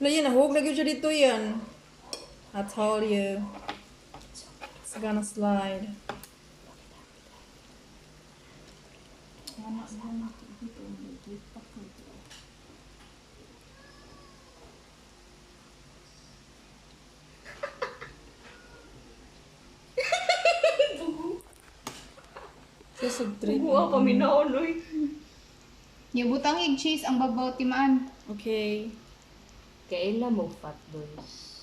Wala yan, nahug na gyud siya dito yan. I told you. It's gonna slide. Wala na dito, dito pa. Siya sa trip. Buwa pa minaon oy. Yung butang egg cheese ang babaw timaan. Okay. Kaila mo fat boys.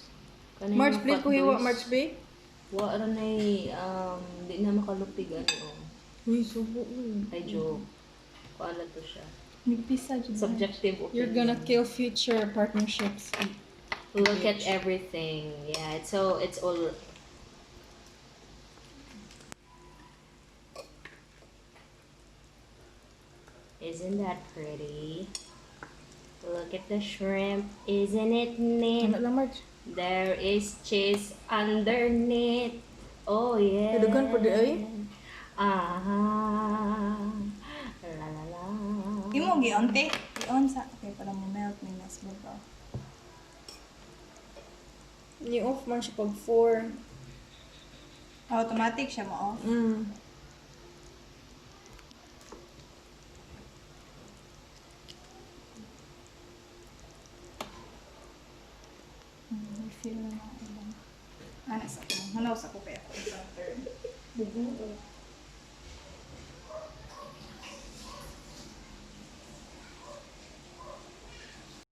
Kanay March, mo please, fat kuhiwa. boys. March, be. Wa ra nay di na makalupig ano. Uy, subo. Uy. Ay joke. Kuala to siya. Nagpisa jud. Subjective opinion. You're gonna kill future partnerships. Look at everything. Yeah, it's so it's all. Isn't that pretty? Look at the shrimp. Isn't it neat? Ano lang, March? There is cheese underneath. Oh yeah. Ay, daghan po di ay. Ah. La la la. Imo gi-on te. I-on sa okay para mo melt ni mas babaw. Ni-off man siya pag 4. Automatic siya mo off. Feel na mga ibang. Ana sa ko. Hanaw sa ko kaya ako isang turn.